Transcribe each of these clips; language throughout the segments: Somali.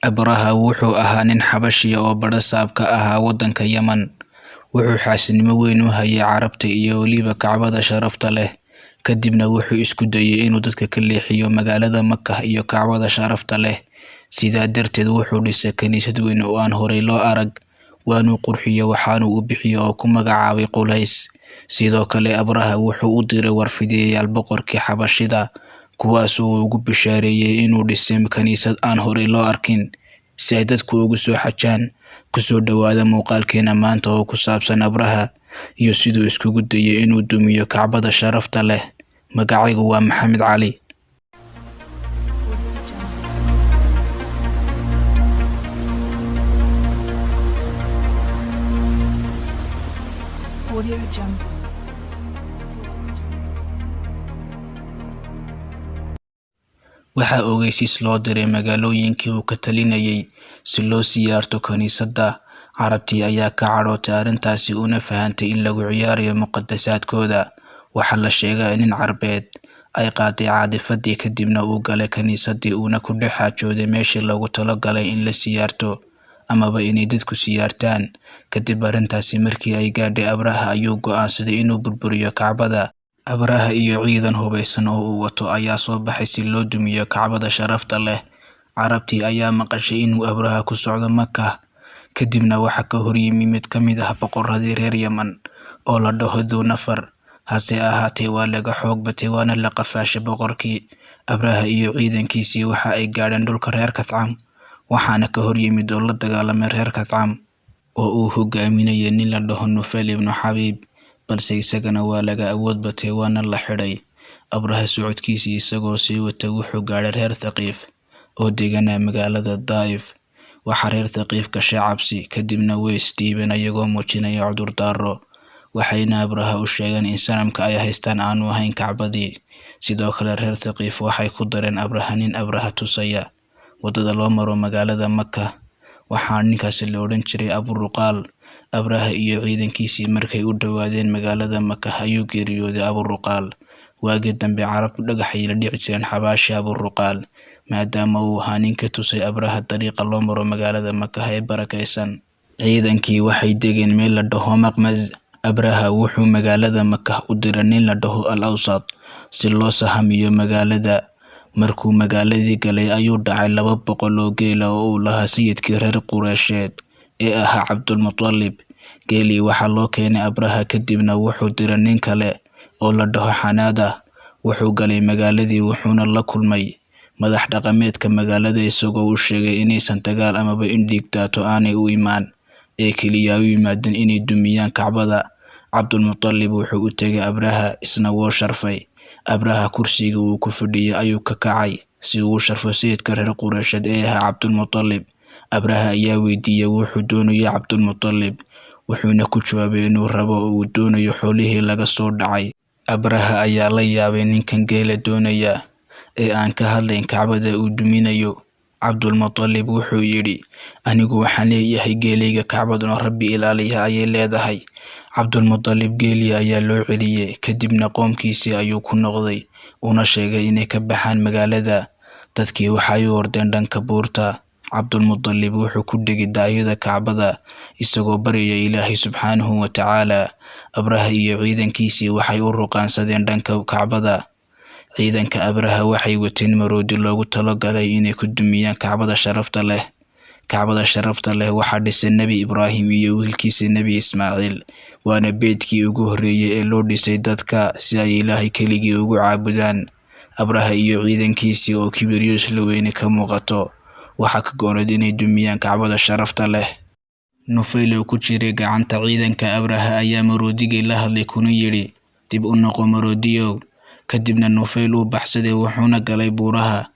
Abraha wuxuu ahaa nin Xabashi ah oo badhasaab ka ahaa waddanka Yemen. Wuxuu xaasidnimo weyn u hayay Carabta iyo weliba Kacbada sharafta leh. Kadibna wuxuu isku dayay inuu dadka ka leexiyo magaalada Makkah iyo Kacbada sharafta leh. Sidaa darteed wuxuu dhisay kaniisad weyn oo aan horey loo arag, waanuu qurxiyay waxaana uu bixiyay oo ku magacaabay Qulays. Sidoo kale Abraha wuxuu u diray warfidiyayaal boqorkii Xabashida, kuwaas oo uu ugu bishaareeyay inuu dhisay kaniisad aan horey loo arkin, si ay dadku ugu soo xajaan. Ku soo dhawaada muuqaalkeena maanta oo ku saabsan Abraha iyo siduu iskugu dayay inuu dumiyo Kacbada sharafta leh. Magacaygu waa Maxamed Cali. Audio Jungle. Waxaa ogeysiis loo diray magaalooyinkii uu ka talinayay si loo siyaarto kaniisadda. Carabtii ayaa ka cadhootay arrintaasi una fahantay in lagu ciyaarayo muqadasaadkooda. Waxaa la sheegaa in nin Carbeed ay qaaday caadifadii kadibna uu galay kaniisaddii uuna ku dhex xaajooday meeshii loogu talagalay in la siyaarto amaba inay dadku siyaartaan. Kadib arrintaasi markii ay gaadhay Abraha ayuu go'aansaday inuu burburiyo Kacbada. Abraha iyo ciidan hubaysan oo uu wato ayaa soo baxay si loo dumiyo Kacbada sharafta leh. Carabtii ayaa maqashay inuu Abraha ku socdo Makkah. Kadibna waxaa ka horyimi mid ka mid ah boqorradii reer Yemen oo la dhaho Dhu Nafar. Hase ahaatee waa laga xoog batay waana la qafaashay boqorkii. Abraha iyo ciidankiisii waxa ay gaadheen dhulka reer Kathcam, waxaana ka horyimid oo la dagaalamay reer Kathcam oo uu hogaaminayay nin la dhaho Nufail ibnu Xabiib, balse isagana waa laga awood batay waana la xidhay. Abraha socodkiisii isagoo sii wata wuxuu gaadhay reer Thaqiif oo deganaa magaalada Daa'if. Waxaa reer Thaqiif gashay cabsi, kadibna way isdhiibeen ayagoo muujinaya cudurdaaro. Waxayna Abraha u sheegeen in sanamka ay haystaan aanu ahayn Kacbadii. Sidoo kale reer Thaqiif waxay ku dareen Abraha nin Abraha tusaya waddada loo maro magaalada Makkah. Waxaana ninkaasi la odhan jiray Abu Ruqaal. Abraha iyo ciidankiisii markay u dhowaadeen magaalada Makkah ayuu geeriyooday Abu Ruqaal. Waagii dambe Carabtu dhagax ayay la dhici jireen xabaashii Abu Ruqaal, maadaama uu ahaa ninka tusay Abraha dariiqa loo maro magaalada Makkah ee barakaysan. Ciidankii waxay degeen meel la dhaho Maqmaz. Abraha wuxuu magaalada Makkah u diray nin la dhaho Al-Awsat si loo sahamiyo magaalada. Markuu magaaladii galay ayuu dhacay 200 oo geel ah oo uu lahaa sayidkii reer Qureysheed ee ahaa Cabdulmuttalib. Geelii waxaa loo keenay Abraha kadibna wuxuu diray nin kale oo la dhaho Xanaada. Wuxuu galay magaaladii wuxuuna la kulmay madax dhaqameedka magaalada isagoo u sheegay inaysan dagaal amaba in dhiig daato aanay u imaan, ee keliya ay u yimaadeen inay dumiyaan Kacbada. Cabdulmuttalib wuxuu u tegay Abraha, isna wuu sharfay. Abraha kursiga uu ku fadhiyay ayuu ka kacay si uu u sharfo sayidka reer Qureysheed ee ahaa Cabdulmuttalib. Abraha ayaa weydiiyay wuxuu doonayo Cabdulmuttalib, wuxuuna ku jawaabay inuu rabo oo uu doonayo xoolihii laga soo dhacay. Abraha ayaa la yaabay ninkan geela doonaya ee aan ka hadlayn Kacbada uu duminayo. Cabdulmuttalib wuxuu yidhi, anigu waxaan leeyahay geelayga, Kacbaduna Rabbi ilaaliya ayay leedahay. Cabdulmuttalib geelii ayaa loo celiyay, kadibna qoomkiisii ayuu ku noqday, una sheegay inay ka baxaan magaalada. Dadkii waxay u ordeen dhanka buurta. Cabdulmuttalib wuxuu ku dhegay daayada Kacbada isagoo baryaya Ilaahay subxaanahu wa tacaala. Abraha iyo ciidankiisii waxay u ruqaansadeen dhanka Kacbada. Ciidanka Abraha waxay wateen maroodi loogu talagalay inay ku dumiyaan Kacbada sharafta leh. Kacbada sharafta leh waxaa dhisay Nebi Ibraahim iyo wiilkiisa Nebi Ismaaciil, waana beydkii ugu horreeyay ee loo dhisay dadka si ay Ilaahay keligii ugu caabudaan. Abraha iyo ciidankiisii oo kibiryo isla weyne ka muuqato, waxaa ka go'nayd inay dumiyaan Kacbada sharafta leh. Nufail oo ku jiray gacanta ciidanka Abraha ayaa maroodigii la hadlay kuna yidhi, dib u noqo maroodiyow. Kadibna Nufail uu baxsaday wuxuuna galay buuraha.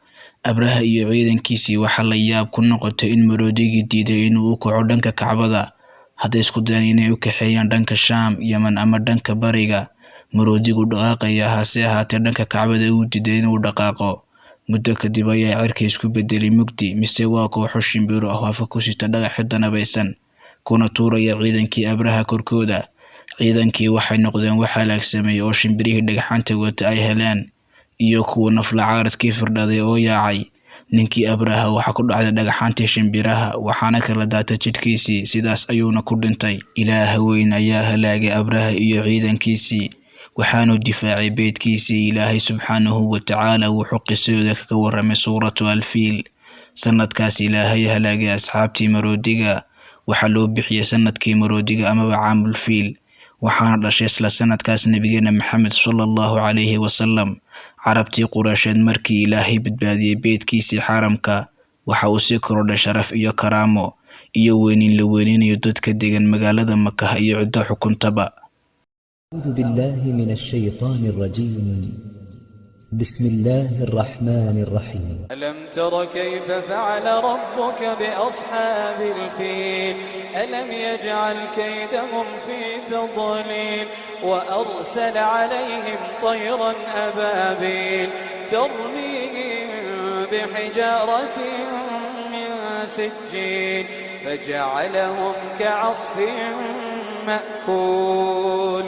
Abraha iyo ciidankiisii waxaa la yaab ku noqotay in maroodigii diiday inuu u kaco dhanka Kacbada. Hadday isku dayaan inay u kaxeeyaan dhanka Shaam, Yemen ama dhanka bariga, maroodigu dhaqaaqaya, hase ahaatee dhanka Kacbada uu diiday inuu dhaqaaqo. Muddo kadib ayaa cirka isku beddelay mugdi, mise waa kooxo shimbiro ah oo afka ku sita dhagaxyo danabaysan, kuna tuuraya ciidankii Abraha korkooda. Ciidankii waxay noqdeen wax halaagsamay oo shimbirihii dhagxaanta wata ay heleen, iyo kuwa nafla caaradkii firdhaday oo yaacay. Ninkii Abraha waxaa ku dhacday dhagaxaantii shimbiraha, waxaana kala daatay jidhkiisii, sidaas ayuuna ku dhintay. Ilaaha weyn ayaa halaagay Abraha iyo ciidankiisii, waxaanu difaacay beydkiisii. Ilaahay subxaanahu wa tacaala wuxuu qisadooda kaga warramay suuratu Al-Fiil. Sanadkaas Ilaahay halaagay asxaabtii maroodiga waxaa loo bixiyay sanadkii maroodiga amaba caamul fiil, waxaana dhashay isla sanadkaas nabigeena Maxamed sallallahu calayhi wasallam. Carabtii Qureysheed markii Ilaahay badbaadiyay beydkiisii xaramka, waxa uu sii korodhay sharaf iyo karaamo iyo weynin la weyninayo dadka degan magaalada Makah iyo cidda xukuntaba. أعوذ بالله من الشيطان الرجيم. بسم الله الرحمن الرحيم. ألم تر كيف فعل ربك بأصحاب الفيل؟ ألم يجعل كيدهم في تضليل وأرسل عليهم طيرا أبابيل ترميهم بحجارة من سجيل فجعلهم كعصف مأكول.